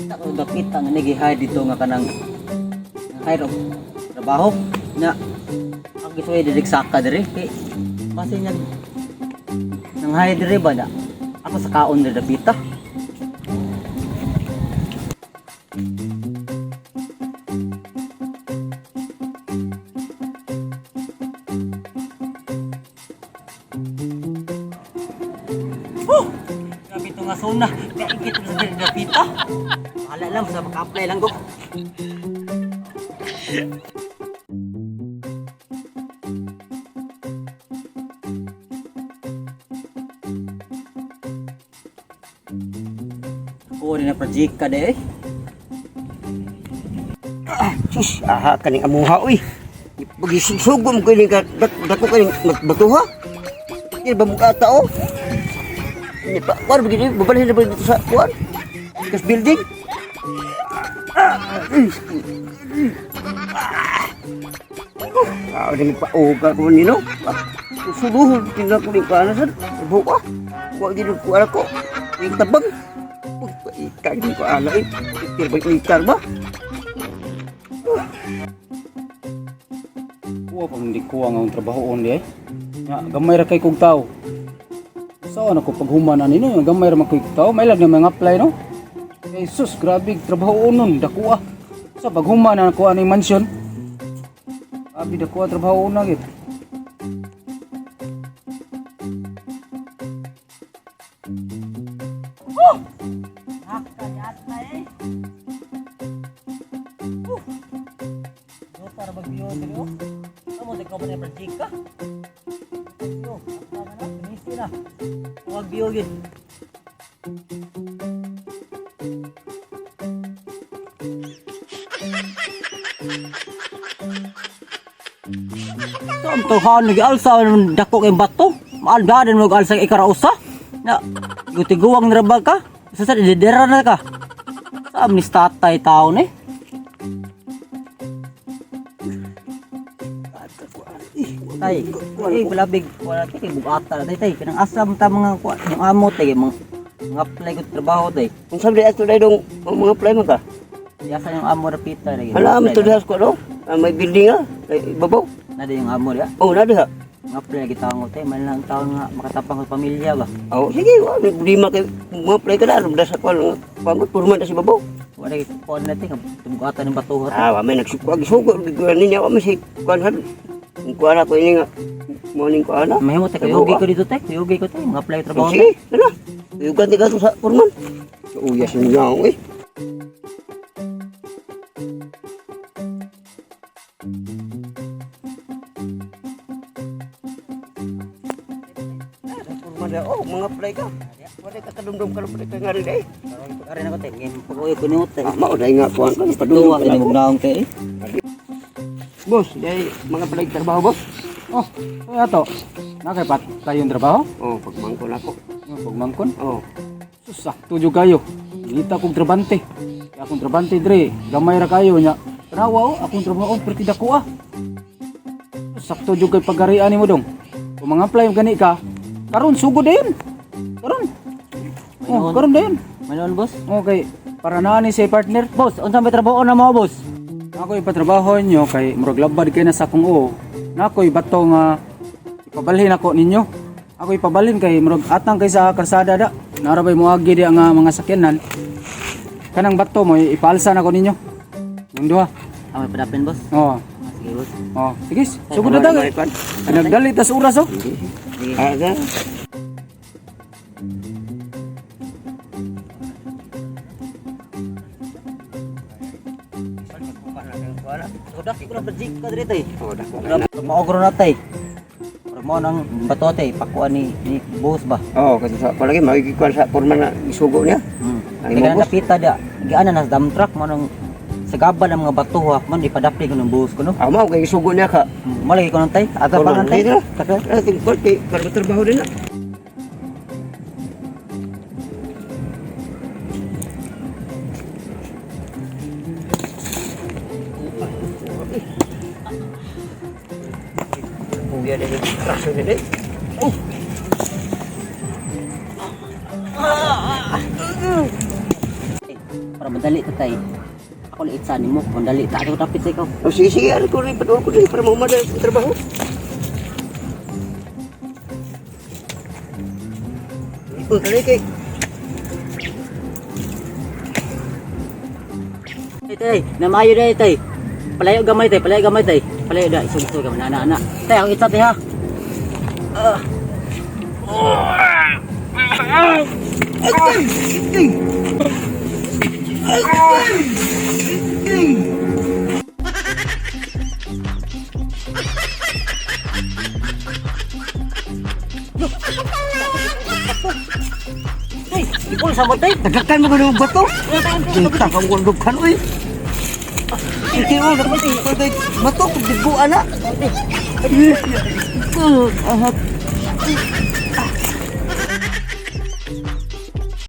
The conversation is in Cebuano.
Ako dapita nga nagi-hire dito nga kanang hire og trabaho na ang gisuway diri saka diri kay base niya nang hire diri ba na ako sa kaon diri dapita. Oh! Grabe ito nga sona. Kaigit mo sa diri dapita. Bahala lang sa maka-apply lang ko. Ako rin na project ka de eh. Sus, aha kaning amuha uy. Pagisugom ko ni ka dako kaning batuha. Di ba mukha tao? Ni pa kuan begini babalhin na ba dito sa kuan? Kas building. Ah, dili pa oga ko nino. Suluhon tingnan ko ni kana sad. Buka. Wa gid ko ala ko. Yung tabang. Ikaw ko ala eh. Ikir ba ikar ba? Kuha pa hindi kuha nga ang trabaho on di ay. Nga gamay ra kay kog tao. Saan ako paghuman ani no, gamay ra man kay tao, may lag na mga apply no. Eh sus, grabe trabaho nun, dako ah. Sa paghuman na ako ani mansion. Abi dako ah, trabaho na gid. Yo para bagyo diri oh. Amo di ko pa na project ka. Yo, tama na, finisi na. Huwag biyo gid. So, ang tuhan, nag-alsa, dako kay bato. Maaldadan mo alsa ikarausa. Na, gutiguang na ba ka? Sa sa, didera na ka. Sa amnis tatay tao ni. Tay, eh, balabig, wala tay, kay bugata na tay, tay. Kanang asam ta mga, yung amo tay, mga, mga apply ko trabaho tay. Kung sabi ato dahil dong mga apply man ka. Yasa yung amo rapita lagi. Hala am to dihas ko no. Ah, may building ah. Ay, babaw. Nada yung amo ya. Oh, na diha. Mga apply lagi taong tay, man lang taon nga makatapang sa pamilya ba. Oh, sige, wa may problema kay mga apply ka na aron sa ko nga pamot purman na si babaw. Wala kay kuan natin, bugata ng batuha. Ah, wa may nagsugag sugo giguan niya wa may si kuan han. Kung kuan ako ini nga morning ko ana. Mahimo tay, kuyugi ko dito tay, kuyugi ko tay, mga apply Oh, trabaho. sige, hala. Uyugan ti ka sa purman. Uyas niya eh. Purman na, oh, mga apply ka. Wala ka kadumdum ka ka nga rin eh. Pag-ari na ko tay, ngayon pag-uwi ko nimo tay. Ah, mao dai nga kuan ka padumdum Tuwa ka kini na. mugnaong tay. eh. Boss, dai mga apply trabaho, boss. Oh, kaya to. Na kay pat tayong trabaho. Oh, pagmangkon ako. Nga pagmangkon. Oh, Sus, sakto jud kayo. Ngita kog trabante. Kay akong trabante dre, gamay ra kayo nya. Tanawa oh, akong trabaho perti dako ah. Sus, sakto jud kay pagarian nimo dong. Kung mga apply gani ka, karon sugod dayon. Karon. Oh, karon dayon. Manon boss. Okay, para na ni si partner. Boss, unsa may trabaho na mo boss? Ako ipatrabaho nyo kay murag labad kay na sa akong oo. Nakoy bato nga ipabalhin ako ninyo. Ako ipabalhin kay murag atang kay sa kalsada da. Narabay moagi di ang mga sakyanan. Kanang bato mo ipaalsa na ko ninyo. Yung duha. Ah, may padapin boss. Oh. Ah, sige boss. Oh, sige. Sugod na ta. May kuan. Nagdali tas oras oh. Sige. Ah, ga. So, dako ko na project ka diri tay. Oh, dako na. Maogro na tay. Murag mo nang bato tay, pakuan ni boss ba. Oh, kasi sa palagi magigikuan sa porma na isugo niya. Hmm. Ay, Kaya mo, boss. napita da. Giana na sa dump truck mo nang Sagaban ang mga bato ha, man ipadapli ko ng buhos ko no. Ah, mao kay sugo niya ka. Malagi ko nang tay. Aga pa nang tay. Taka, tingkol kay para matrabaho din na. Buya na yung traso nila eh. Oh! Para madali ta tay. Ako na itsa nimo, madali ta ako dapit sa ikaw. Oh, sige, sige, ano ko rin, paduol ko rin para maumada sa trabaho. Uy, kali kay. Tay, tay, namayo na tay. Palayo gamay tay, palayo gamay tay. Palayo da, isog isog gamay na na. Tay, ako itsa tay ha. Ay, ay, ay. Ay, ay. Tay, ipul sa mo tay. Tagakan mo ganun bato. Kita kang gundog kan oy. Hindi mo dapat kay bato kung diguan na. Ahap.